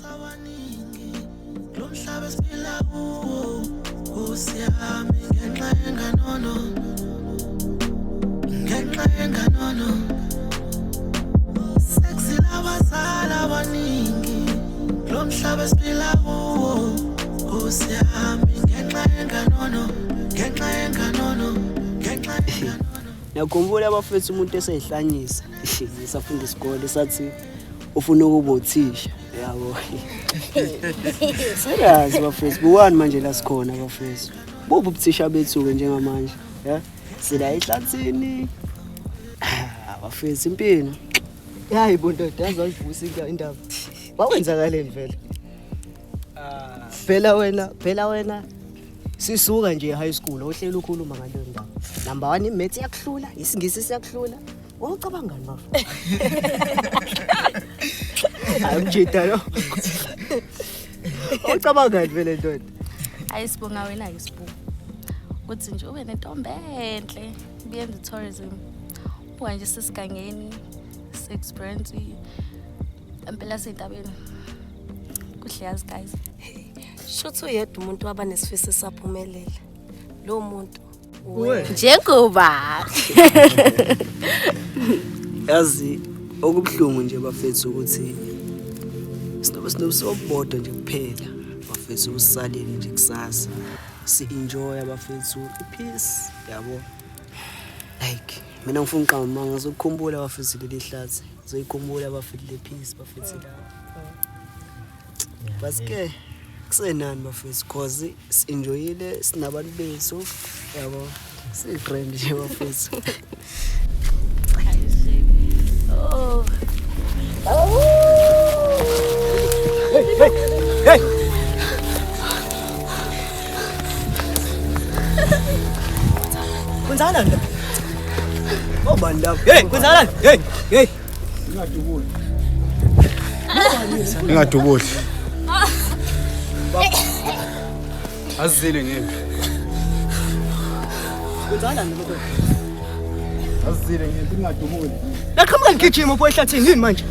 Abaningi lo mhlaba esiphila kuwo, Nkosi yami, ngenxa yenganono, ngenxa yenganono, sekusilabazali abaningi lo mhlaba esiphila kuwo, Nkosi yami, ngenxa yenganono, ngenxa yenganono, ngenxa yenganono. Ngiyakhumbula abafethu, umuntu eseyihlanyisa ngisafunda isikole, sathi ufuna ukuba uthisha, yabo. Serious bafethu, buwani manje la sikhona bafethu? Buphi ubuthisha bethu-ke njengamanje? Ya, sila ehlathini. Ah, bafethu, impilo. Hayi bo ndoda, yazi wayivusa indaba. Wakwenzakaleni vele? Phela wena, phela wena sisuka nje high school ohleli ukhuluma ngaleyo ndaba. Number 1, imaths iyakuhlula, isiNgisi siyakuhlula. Wawucabangani bafo? Hayi mjita lo. Wawucabangani vele ndoda? Hayi, sibonga wena-ke Sibu, ukuthi nje ube nentombi enhle ibiyenza i-tourism. Buka nje, sesigangeni, si-experience impela sey'ntabeni. Kuhle yazi guys. Shuthi uyedwa umuntu waba nesifiso esaphumelela. Lo muntu njengoba Yazi okubuhlungu nje bafethu ukuthi sinobe sinobusobodwa nje kuphela bafethu, usalile nje kusasa si-enjoy bafethu i-peace, yabo. Like mina ngifuna uqamba manga, ngizokukhumbula bafethu leli hlathi, ngizoyikhumbula bafethu le peace bafethu la. But ke kusenani bafethu, cause si-enjoyile sinabantu bethu, yabo, si-grand nje bafethu. Oh. Hey! Kwenzakalani la? Obani lapho? Hey, kwenzakalani? Hey, hey. Ningadubuli. Azizile ngempi. Kwenzakalani lokho? Azizile ngempi, ningadubuli. Naqhamuka ngigijima pho ehlathini yini manje?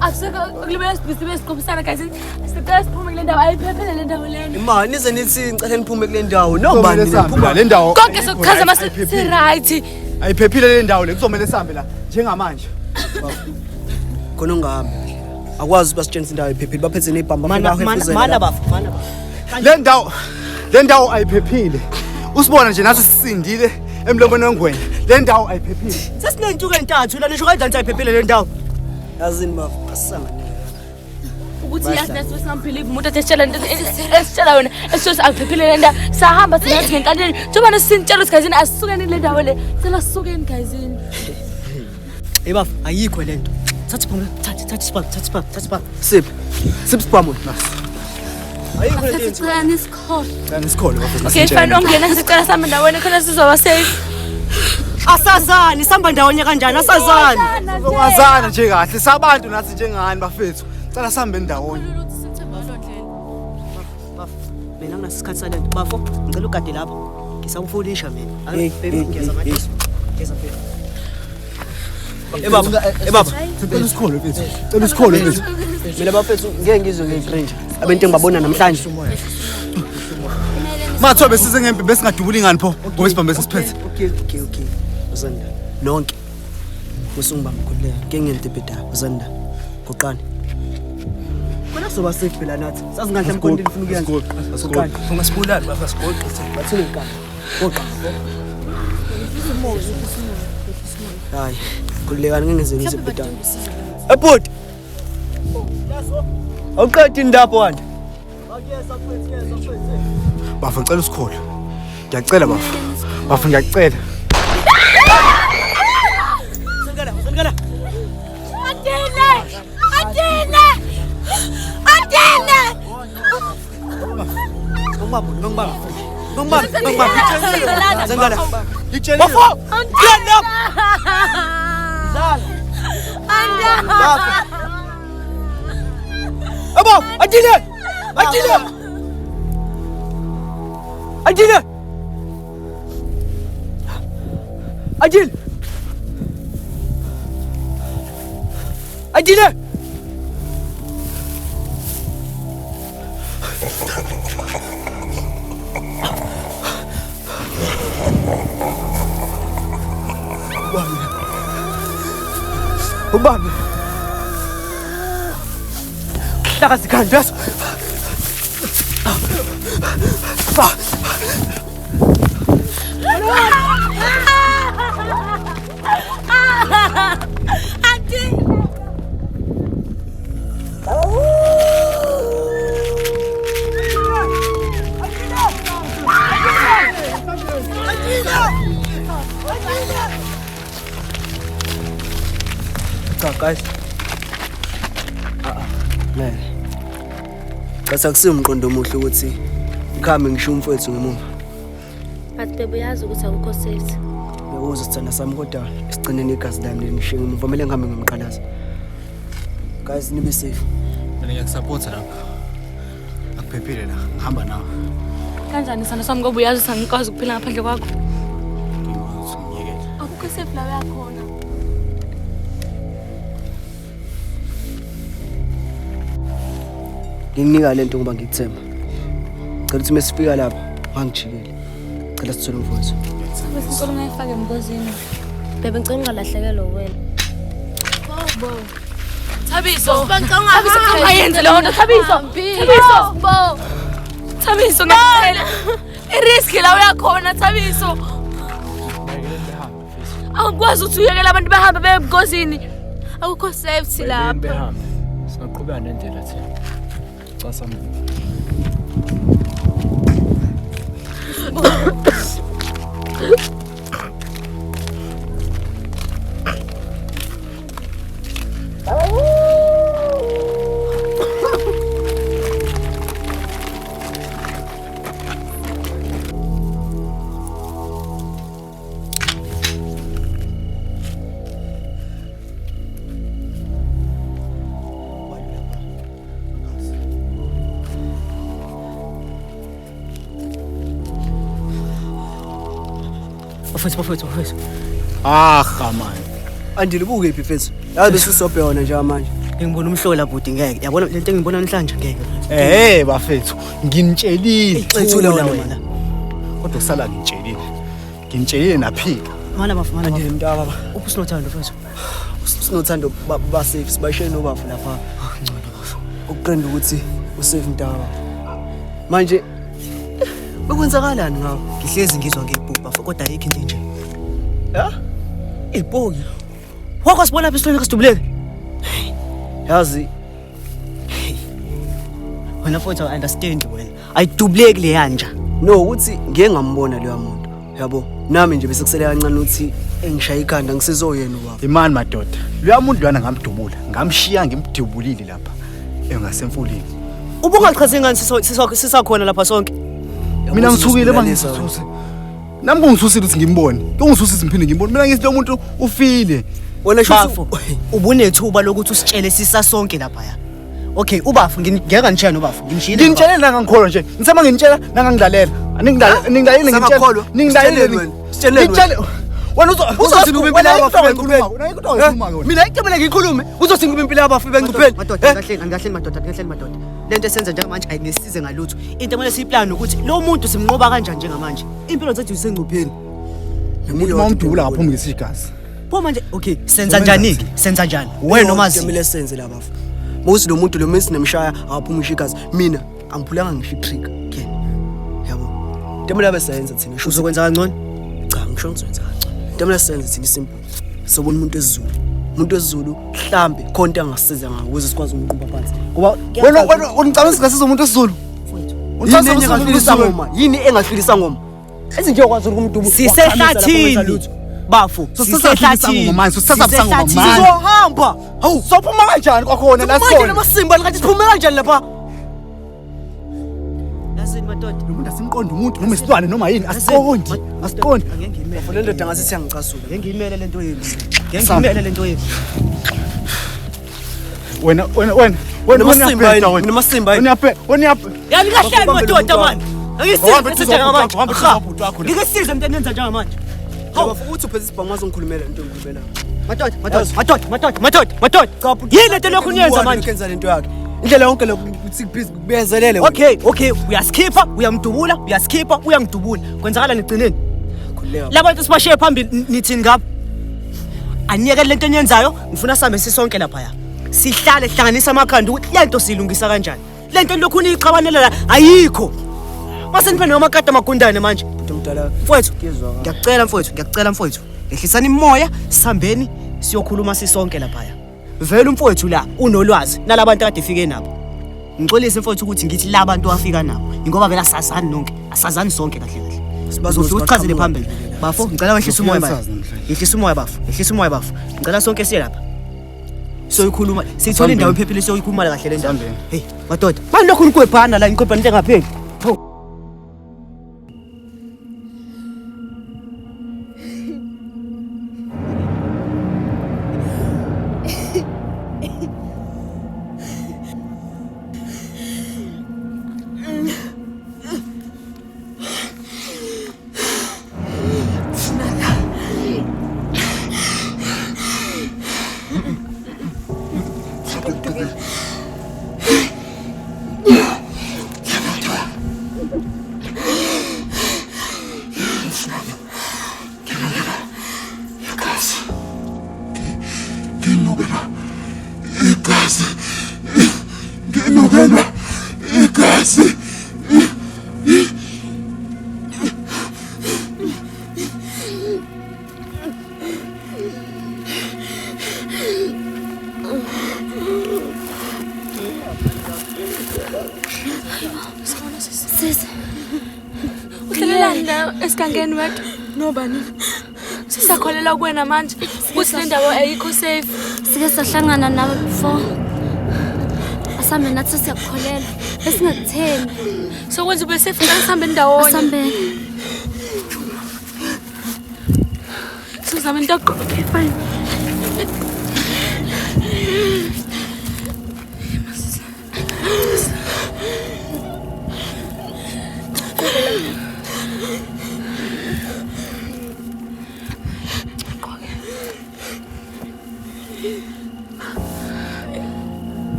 Akusekho kulibele sibe siqophisana guys. Sicela siphume kule ndawo, ayiphephele le ndawo lena. Imali nize nithi ngicela niphume kule ndawo. Nobani Kuzomele sihambe la niphuma? le ndawo. Konke sokuchaza mase Ayiphephile. si-right. Ayiphephile le ndawo le, kuzomele sihambe la njengamanje. Khona ungahambi. Akwazi basitshengisa indawo ephephile, baphethe nezibhamu. Mana mana mana bafo, mana bafo. Le ndawo ayiphephile. Usibona nje nathi sisindile emlomeni wengwenya. Le ndawo ayiphephile. Sesinensuku entathu la, nisho kanjani ayiphephile le ndawo? Yazini bafo, asisanganele. Ukuthi yazi nathi besingambelieve umuntu athi esitshela into esitshela yona, esitshela akuphephile le ndawo. Sahamba thina nathi ngenkaneni. Njengoba nesintshela ukuthi guys asisukeni kule ndawo le. Sicela sisukeni guys. Hey bafo, ayikho le nto. Thatha isibhamu, thatha thatha isibhamu, thatha isibhamu, thatha isibhamu. Siphi? Siphi sibhamu? Ayikho le nto yenziwa. Sicela nisikhohle. Cela nisikhole bafethu. Okay, fine, ongena sicela sami ndawonye khona sizoba safe. Asazani, sihamba ndawonye kanjani? Asazani. Sizowazana nje kahle. Sabantu nathi njengani bafethu. Cela sihambe ndawonye. Bafo, mina nginasikhathi salento. Bafo, ngicela ugade lapho. Ngisakufolisha mina. Hey, Baby, hey, ngiyeza hey, manje. Ngiyeza phela. Eh baba, eh baba. Cela usikhole mfethu. Cela usikhole mfethu. Mina bafethu ngeke ngizwe nge-stranger. Abantu engibabona namhlanje. Mathiwa besize ngempi besingadubuli ngani pho? Ngoba isibhamu besisiphethe. Okay. Uzanda. Nonke. Usungibamba khululeka. Ngeke ngento ebhedayo. Uzanda. Goqani. Khona sizoba safe phela nathi. Sazi nganhle emkhondini ufuna ukuyenza. Goqani. Ungasibulali baba, sigoqe. Bathule inkani. Goqa. Hayi, khululekani, ngeke ngize ngize ebhedayo. Ebhuti. Awuqedi indaba wena. Bafo, ngicela usikhole. Ngiyacela bafo. Bafo, ngiyacela. Sengala, sengala. Adile! Adile! Adile! Ngibamba, ngibamba. Ngibamba, ngibamba. Sengala. Ngitshela. Bafo! Stand up! Dlala. Bafo. Abo, Adile! Adile! Adile! Adile! Adile! Ubani? Hlakaza ikhanda yaso. Cha guys. Man. Bese akusiyo umqondo omuhle ukuthi ngikhambe ngisho umfowethu ngemuva. But babe uyazi ukuthi akukho safety. Ngiyakuzwa sithanda sami kodwa esigcineni igazi lami lingishiye ngemuva kumele ngihambe ngimqalaza. Guys nibe safe. Mina ngiyakusupporta lapha. Akuphephile la, ngihamba nawe. Kanjani sithanda sami ngoba uyazi ukuthi angikwazi ukuphila ngaphandle kwakho. Ngikwazi ukuthi ngiyekele. Akukho safe la uyakhona. Ngikunika lento ngoba ngikuthemba. Cela ukuthi mesifika lapha ungangijikeli. Cela sithole umfowethu. Ngicela ungayifake engozini. Babe ngicela ungalahlekelwa wena. Bo. Thabiso. Thabiso ungayenzi leyo nto Thabiso. Thabiso. Bo. Thabiso ngiyacela. I-risk la uyakhona Thabiso. Awukwazi ukuthi uyekele abantu bahambe beye ebungozini. Akukho safety lapha. Singaqhubeka nendlela thina. Casa mina. Bafethu. Ah, man. Andile ubuke phi mfethu? Yazi bese usobhe wona nje manje. Ngibona umhlola bhuti ngeke. Yabona lento engibona namhlanje ngeke. Eh bafethu, nginitshelile. Thula wena. Kodwa kusala ngitshelile. Nginitshelile naphika. Mana bafu mana. Andile mntaka baba. Uphi sinothando mfethu? Sinothando ba safe sibashe nobafu lapha. Ngcono bafu. Ukuqenda ukuthi usafe mntaka baba. Manje bekwenzakalani ngawo? Ngihlezi ngizwa ngebhuku bafu kodwa ayikho into enje. Ya? Ibhoki. Wakasibona phi isilwane kasidubuleke? Yazi Wena futhi I understand wena. Ayidubuleki le yanja. no ukuthi ngeke ngambona leyo muntu. Yabo nami nje bese kusele kancane ukuthi engishaya ikhanda ngisizoyena ubaba. Imani madoda. Loya muntu lwana ngamdubula, ngamshiya ngimdubulile lapha. Engasemfuleni. Ubungachazi ngani sisakhona lapha sonke? Mina ngithukile mangithuse. Nami kungithusile ukuthi ngimbone. Kungithusile ngiphinde ngimbone. Mina ngithi lo muntu ufile. Wena Bafo, ubunethuba lokuthi usitshele sisasonke lapha ya. Okay, ubafu ngeke ngitshele nobafu, ngimshiyile. Nginitshele nangangikholwa nje. Ngisema nginitshela nangangilalela. Aningilaleli ngitshela. Ningilalele. Sitsheleni. Wena uzothi ube impilo yabafu bengcupheni. Mina into mina ngikhulume uzothi ngibe impilo yabafu bengcupheni. Madoda, angahleli madoda, angahleli madoda. Lento esenza njengamanje ayingesize ngalutho. Into emele siyiplan ukuthi lo muntu simnqoba kanjani njengamanje. Impilo zethu isengcupheni. Umuntu mawumdubula ngaphuma ngesigazi. Pho manje okay, senza njani ke? Senza njani? Wena omazi. Kumele senze la bafu. Mawuthi lo muntu lo mesinemshaya akaphuma ishigazi. Mina angiphulanga ngisho i-trigger. Ken. Yabo. Into emele abe sayenza thina. Uzokwenza kangcono? Cha, ngisho ngizokwenza kangcono. Into emele senze thina simple. Sobona umuntu esiZulu. Umuntu esiZulu mhlambe khona into angasiza ngayo ukuze sikwazi ukunqoba phansi. Ngoba Wena wena unicabanga singasiza umuntu esiZulu? Yini engahlulisa ngoma? Yini engahlulisa ngoma? Ezinje ukwazi ukumdubu. Sisehlathini. Bafu, sisehlathini manje, sisehlathini manje. Sizohamba. Hawu, sophuma kanjani kwakhona la sikhona? Manje namasimba ngathi siphume kanjani lapha? Yazini madoda. Lo muntu asimqondi umuntu noma isilwane noma yini, asiqondi. Asiqondi. Bafo le ndoda ngathi siyangicasula. Ngeke ngiyimele lento yenu. Ngeke ngiyimele lento yenu. Wena wena wena wena namasimba wena namasimba. Wena wena Yani kahleni madoda man. Angisize njengamanje. Ngike size into enenza njengamanje. Hawu uthi uphethe isibhamu wazongikhulumela into engikhulumela. Madoda, madoda, madoda, madoda, madoda, madoda. Yini lento lokhu niyenza manje? Kenza lento yakhe. Indlela yonke lokuthi kubizelele. Okay, okay, uyasikhipha, uyamdubula, uyasikhipha, uyangidubula. Kwenzakalani egcineni? Khululeka. Laba bantu sibashiye phambili nithini ngabo? Aniyekele lento eniyenzayo, ngifuna sihambe sisonke laphaya. Sihlale hlanganisa amakhanda ukuthi lento siyilungisa kanjani. Lento lokhu niyixabanela la ayikho. Mase niphe namakati amagundane manje. Bhuti omdala. Mfowethu, Ngiyezwa. ngiyakucela mfowethu, ngiyakucela mfowethu. Yehlisani imoya, sihambeni siyokhuluma sisonke laphaya. Vele umfowethu la unolwazi nalabantu akade efike nabo. Ngixolise mfowethu ukuthi ngithi labantu afika nabo. Ingoba vele asazani nonke, asazani sonke kahle kahle. Sibazi Uzofika ukuthi uchazele baqhamuka phambili. kuphi. Bafo, ngicela wehlise umoya Uzofika bafo. sazi namhlanje. Yehlisa umoya bafo, yehlisa umoya bafo. Ngicela sonke siye lapha. Soyikhuluma, siyithola indawo ephephile soyikhuluma kahle le ndaba. Asihambeni. Hey, madoda, manje lokhu nikwebhana la nikwebhana into engapheli. Hawu. Nginukelwa igazi. Nginukelwa igazi. Sisi. Uhlelelani la esigangeni wedwa? Nobani? Sisakholelwa kuwena manje ukuthi le ndawo ayikho safe. Sike sahlangana nawe before. Asambe nathi siyakukholelwa. Besingakuthembi. Sokwenza ube safe ngicela sihambe ndawonye. Asambeni. Sizame into yokugqoka. Okay, fine.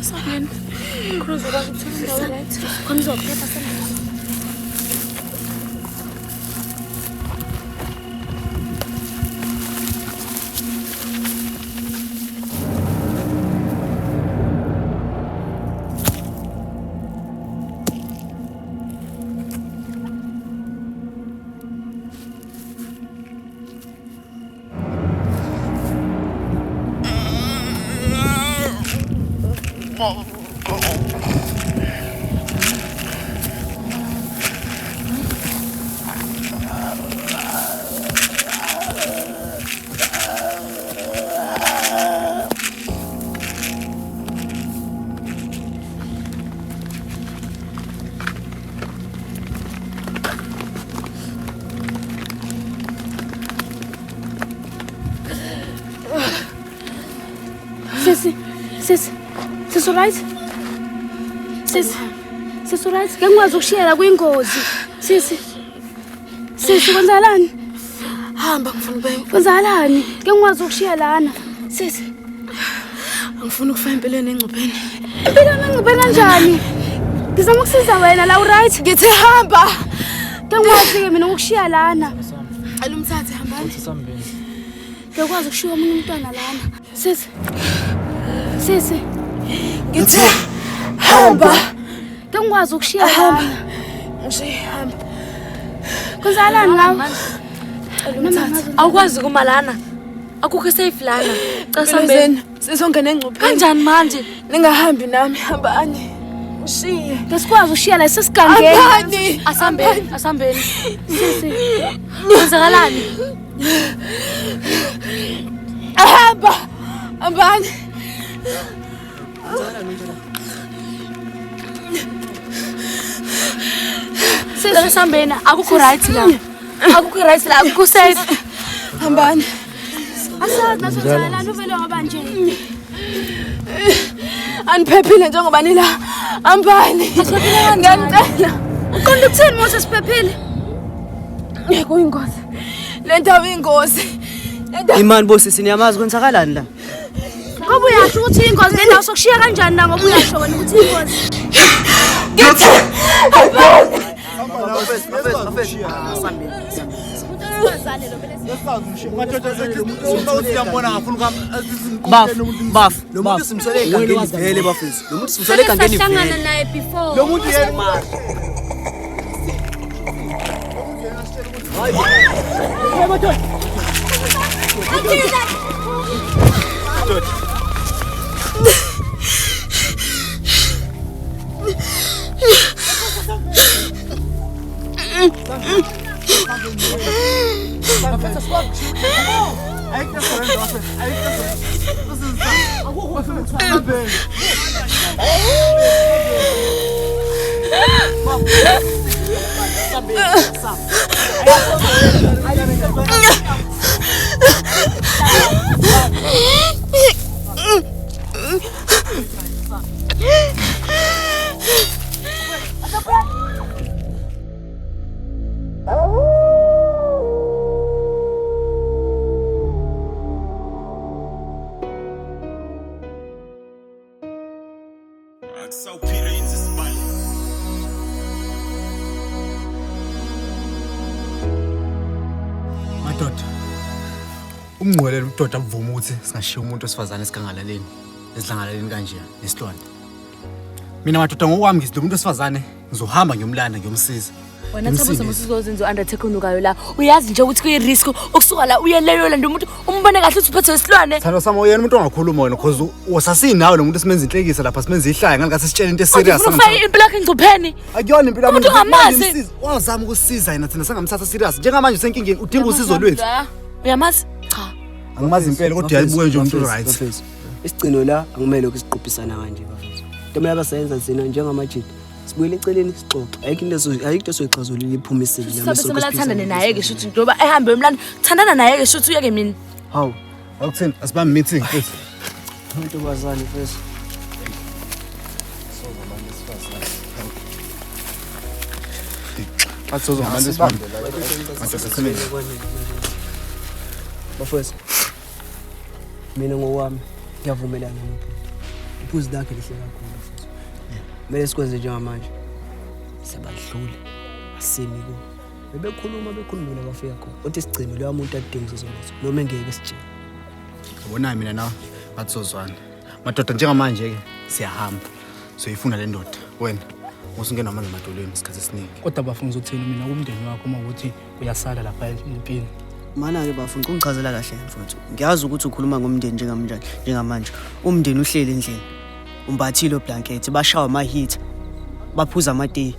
Asambeni. Khona uzokwazi ukuthola indawo right. Khona uzophepha asambe. Sisi, sisi, sisi right? Sisi, sisi right? Ngeke ngikwazi ukushiyela kwingozi. Sisi, sisi kwenzakalani? Hamba ngifuna ube Kwenzakalani? Ngeke ngikwazi ukushiya lana. Sisi, angifuni ukufa empilweni engcupheni. impilo yami engcupheni kanjani? Ngizama ukusiza wena la u-right? Ngithi hamba. Ngeke ngikwazi-ke mina ukushiya lana. Cela umthathe hambani. Asambeni. Ngeke ngikwazi ukushiya omunye umntwana lana. Sisi, sisi, Ngithi hamba. ngeke ngikwazi ukushiya lana. Nje hamba. Kwenzakalani ngawe? Cela umthathe. Awukwazi kuma lana. Akukho safe lana. Cela sihambeni. Sambeni. Sizongena engcupheni. Kanjani manje? Ningahambi nami hambani. Ngishiye. Ngeke sikwazi ukushiya la sesigangeni. Hambani. Asambeni, asambeni. Sisi, Kwenzakalani? Hamba. Hambani. Cela sihambeni. Akukho right la. Akukho right la, akukho safe. Hambani. asazi naswenzakalani uvele waba nje. Aniphephile njengoba nila. Hambani. Ngiyanicela. Uqonda ukuthini Musa siphephile? Kuyingozi. Le ndawo ingozi. Imani bosisi niyamazi kwenzakalani la? Ngoba uyasho ukuthi ingozi le ndawo sokushiya kanjani na ngoba uyasho wena ukuthi ingozi. Baf, baf, Lo muntu simthole egangeni vele bafethu. Lo muntu simthole egangeni Sahlangana vele. naye before. Lo muntu yena Madoda. Umngcwelele udoda akuvuma ukuthi singashiya umuntu wesifazane esigangalaleni, esidlangalaleni kanje nesilwane. Mina madoda ngokwami ngithi lo muntu wesifazane ngizohamba ngiyomlanda ngiyomsiza. Wena Thabo Ngimsindise. uzomusizozenza u-undertaker onukayo la. Uyazi nje ukuthi kuyi-risk ukusuka la uye leyo landa umuntu umbone kahle ukuthi uphethwe isilwane. Thando sami uyena umuntu ongakhuluma wena because wasasinawe lo muntu esimenza inhlekisa lapha simenza ihlaya ngalikathi sitshela into Kodwa eserious. ufuna ufake impilo yakhe engcupheni. Akuyona impilo yami. Umuntu ongamazi. Ngimsiza. Wazama ukusiza yena thina sangamthatha serious. Njengamanje usenkingeni udinga usizo lwethu. Uyamazi? Cha. Angimazi impela kodwa uyayibuka nje umuntu right. Bafethu, Isigcino la akumele ukusiqophisana kanje bafethu. Into kumele abasebenza thina njengamajita. Sibuyele eceleni sixoxe. Ayikho into ayikho into esoyixazulula iphumisile Sabe semele athandane naye ke shuthi njengoba ehambe emlando. Thandana naye ke shuthi uyeke mina. Hawu, Awukuthini asibambe meeting futhi. ntombazane mfethu. Athi sozohamba sibambe. Madoda simele. Bafethu. Mina ngokwami ngiyavumelana nobhuti. Iphuzu lakhe lihle kakhulu bafethu. Kumele sikwenze njengamanje. Siyabadlula. Asimi kubo. Bebekhuluma bekhuluma la bafika khona. Kodwa isigcino leyo muntu adinga usizo lwethu. Noma engeke sitshele. Ubonayo mina nawe ngathi sozwana. Madoda njengamanje ke siyahamba. Soyifuna le ndoda. Wena usungena amanzi emadolweni isikhathi esiningi. Kodwa bafuna uzothini mina kumndeni wakho uma ukuthi uyasala lapha empini. Mana-ke bafo ngichazela kahle mfowethu. Ngiyazi ukuthi ukhuluma ngomndeni njengamanje njengamanje. Umndeni uhleli endlini. Umbathile oblanket, bashawa ama-heater. Baphuza amatiyi.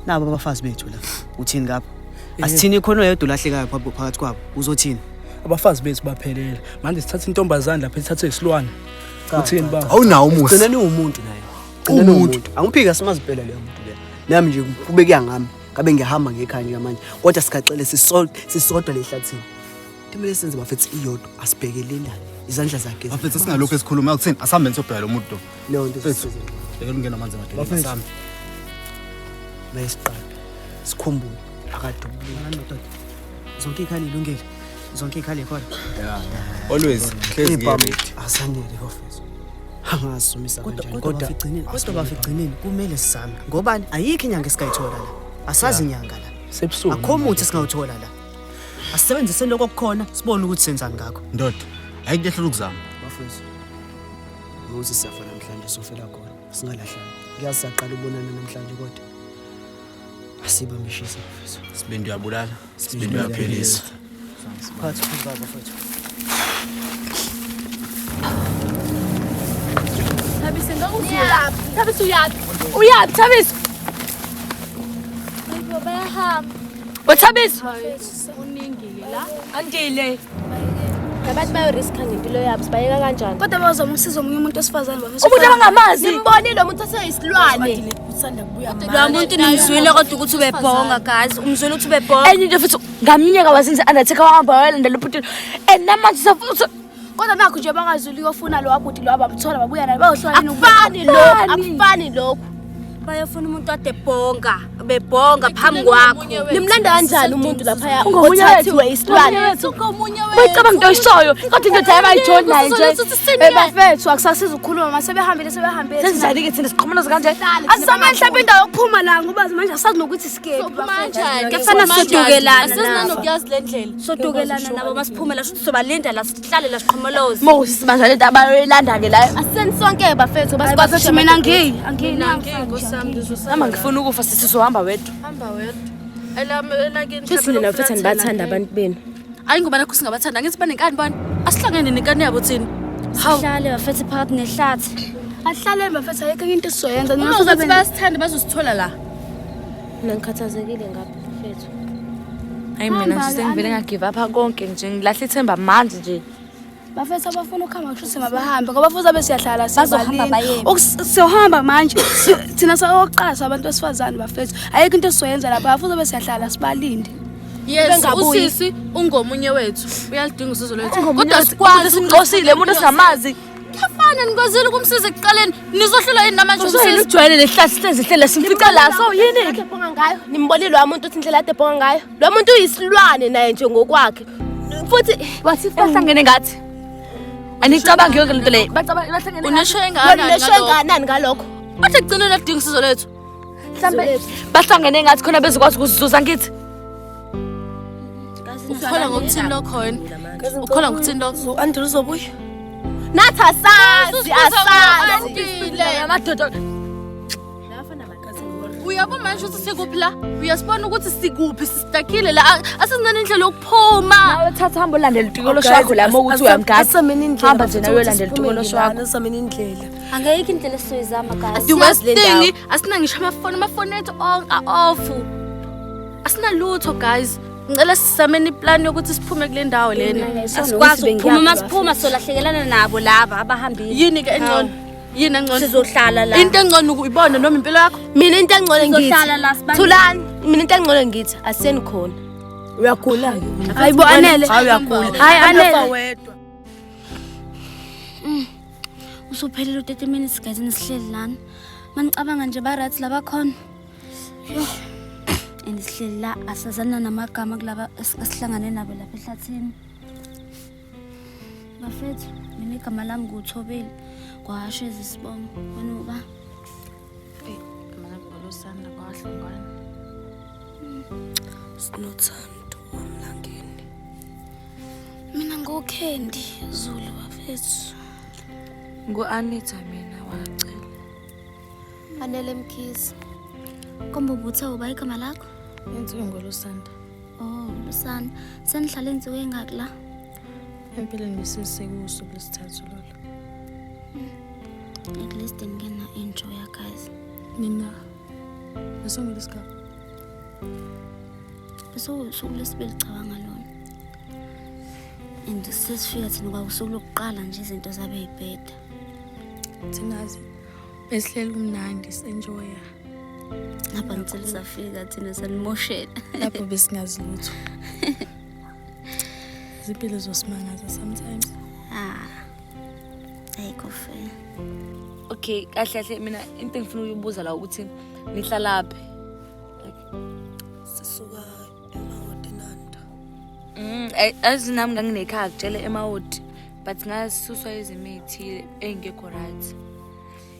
Nabo abafazi bethu la. Uthini ngapha? Asithini khona oyedwa olahlekayo phakathi kwabo. Uzothini? Abafazi bethu baphelele. Manje sithatha intombazane lapha ithathwe isilwane. Uthini baba? Awunawo umusa. Gcina niwumuntu naye. Gcina niwumuntu. Angiphika simazi phela leyo muntu leyo. Nami nje kube kuya ngami. Ngabe ngiyahamba ngekhaya njengamanje. Kodwa sigaxele sisodwa lehlathini. Kumele senze bafethu iyodwa asibhekelelane. Izandla zakhe. Bafethu singalokhu esikhuluma akuthini asihambeni sobheka lo muntu lo. Leyo nto Mfethu, Yekela ungena amanzi emadolweni Bafethu. asihambe. Mayisiqaphe. Sikhumbule akadubuli. Madoda. Zonke iy'khali ilungile. Zonke iy'khali khona. Yeah. Always hlezi Ibhamu ngiready. asanele bafethu. Angasumisa kanjani Kodwa kodwa bafigcineni kumele sizame. Ngobani ayikho inyanga esingayithola la. Asazi inyanga la. Sebusuku. Akho muthi esingawuthola la. Asisebenziseni lokho okukhona sibone ukuthi senzani ngakho. Ndoda, ayikho into ehlula ukuzama. Bafethu. Ngokuthi siyafa namhlanje sofela khona. Singalahlani. Ngiyazi siyaqala ukubonana namhlanje kodwa asibambishise bafethu. Sibindi uyabulala, sibindi uyaphilisa. Phakathi kwabo bafethu. Thabiso ngakuthi uyaphi? Thabiso uyaphi? Uyaphi Thabiso? Hayibo bayahamba. Wethabiso. Uningile la. Andile. Labantu bayoriska ngempilo yabo sibayeka kanjani? Kodwa bazama ukusiza omunye umuntu wesifazane bafethu. Umuntu abangamazi. Nimbonile umuntu oseyisilwane. Lo muntu nimzwile kodwa ukuthi ubebhonga guys, umzwile ukuthi ubebhonga. Enye into futhi ngamnyaka wazenza undertaker wahamba wayolanda lo bhuti. And namanje safuthi Kodwa nakho nje bangazuli uyofuna lo wabhuti lo abamthola babuya naye bayohlala Akufani lokhu, akufani lokhu. Bayofuna umuntu ade bhonga, bebhonga phambi kwakho. Nimlanda kanjani umuntu laphaya Ungomunye othathiwe wethu. isilwane? Ungomunye wethu. Bayicabanga into oyishoyo kodwa indoda yabayijoni naye nje. Eh bafethu, akusasiza ukukhuluma mase behambile, sebehambile. Senjani-ke thina siqhumana kanje? Asizame mhlawumbe indawo yokuphuma la, ngoba manje asazi nokuthi sikephi, bafethu. Kuyafana sodukelana nabo. Asizanokuyazi le ndlela. Sodukelana nabo masiphumela, shuthi sobalinda la, sihlale la siqhomoloze. Mose simanje lento abayoyilanda-ke la. Aseni sonke bafethu. Hayi bafethu, mina angiyi, angiyi. Mina angiyi, Nkosi yami, ngizosala. Nama ngifuna ukufa, sisi, sohamba wedwa. Hamba wedwa. Elami elakini. Shuthi nina futhi anibathanda abantu benu. Hayi, ngoba nakho singabathanda, ngithi banenkani bona. Asihlangene nenkani yabo thina. Hawu. Sihlale bafethu phakathi nehlathi. Asihlaleni bafethu, ayikho enye into esizoyenza. Uma uzothi bayasithanda, bazosithola la. Mina ngikhathazekile ngapha bafethu. Hayi, mina nje sengivele ngagive up konke nje, ngilahle ithemba manje nje. Bafethu, abafuna ukuhamba kusho mabahambe, ngoba futhi abe siyahlala. Bazohamba bayephi? Siyohamba manje. Thina sayoqala sabantu besifazane bafethu, ayikho into esizoyenza lapha, futhi abe siyahlala sibalinde. Yes, Bengabuyi. usisi ungomunye wethu. Uyalidinga usizo lwethu. Ungomunye Kodwa wethu. sikwazi Umuntu esimxosile, umuntu esingamazi. Kuyafana, nikwazile ukumsiza ekuqaleni. Nizohlulwa yini namanje Uzoyini ukumsiza? ujwayele lehlathi, sihlezi hlele simfica la, so yini-ke? Ebhonga ngayo. Nimbonile lo muntu uthi indlela ade ebhonga ngayo. Lo muntu uyisilwane naye nje ngokwakhe. Futhi Wathi bahlangene ngathi. Anicabangi yonke lento leyo. Bacabanga bahlangene. Unesho engakanani unesho ngalokho? engakanani ngalokho? Kodwa ekugcineni akudinga usizo lwethu. Mhlambe bahlangene ngathi khona bezokwazi ukuzizuza ngithi. Ukholwa ngokuthini lokho wena? Ukholwa ngokuthini lokho? U-Andile uzobuya. Nathi asazi, asazi. Andile. Amadoda. Uyabo manje ukuthi sikuphi la? Uyasibona ukuthi sikuphi, sistakile la. Asezinani indlela yokuphuma. Nawe thatha, hamba ulandele utikoloshi wakho la uma ukuthi uyamgada. Asameni indlela. Hamba nje nawe uyolandela utikoloshi wakho. Asameni indlela. Angekho indlela esizoyizama guys. The worst Siyazi le ndawo. thing, asina ngisho amafoni, amafoni ethu onke a-off. Asinalutho guys. Ngicela sizameni iplan yokuthi siphume kule ndawo lena. Asikwazi ukuphuma, masiphuma solahlekelana nabo laba abahambile. Yini ke engcono? Yini engcono? Sizohlala la. Into engcono ukuyibona noma impilo yakho? Mina into engcono ngithi. Sizohlala la sibani. Thulani, mina into engcono ngithi aseni khona. Uyagula-ke. Hayi bo, Anele. Hayi, uyagula. Hayi, Anele. Uyofa wedwa. Usuphelile u-30 minutes guys, nisihleli lana. Manicabanga nje ba right laba khona. Yo. And sihleli la asazana namagama kulaba esihlangane nabo lapha ehlathini. Bafethu, mina igama lami nguThobile. Kwasho izisibongo. Wena uba? Igama lami nguLusanda kwaHlongwane. Sinothando wamlangeni. Mina ngoKendi Zulu bafethu. Ngu-Anita mina wacela. Anele Mkhize. Kombe ubuthe uba igama lakho? Enziwe ngoLusanda. Oh, Lusana. Senihlale insuku engaki la? Empeleni besisekusuku lwesithathu lolo. At least ngike na enjoy guys. Nina. Besongile isigaba. Bese usuku lwesibili cabanga lona. And sesifika thina kwakusuku lokuqala nje izinto zabe yibheda. Thina besihleli kumnandi si-enjoya. Lapha ngicela safika thina sanimoshela. Lapho besingazi lutho. Izimpilo zosimangaza sometimes. Ah. Ayikho fair. Okay, kahle kahle mina into engifuna ukuyibuza la ukuthi nihlalaphi? Sisuka eMawoti Nanda. Azi nami nganginekhaya kutshele eMawoti, but ngasuswa izimo ey'thile ey'ngekho right.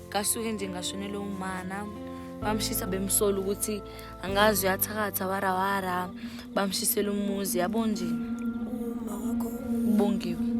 Ngasuke nje ngashonelwa umana, bamshisa bemsola ukuthi angazi uyathakatha warawara, bamshisela umuzi, yabo nje. Uma wakho Ubongiwe.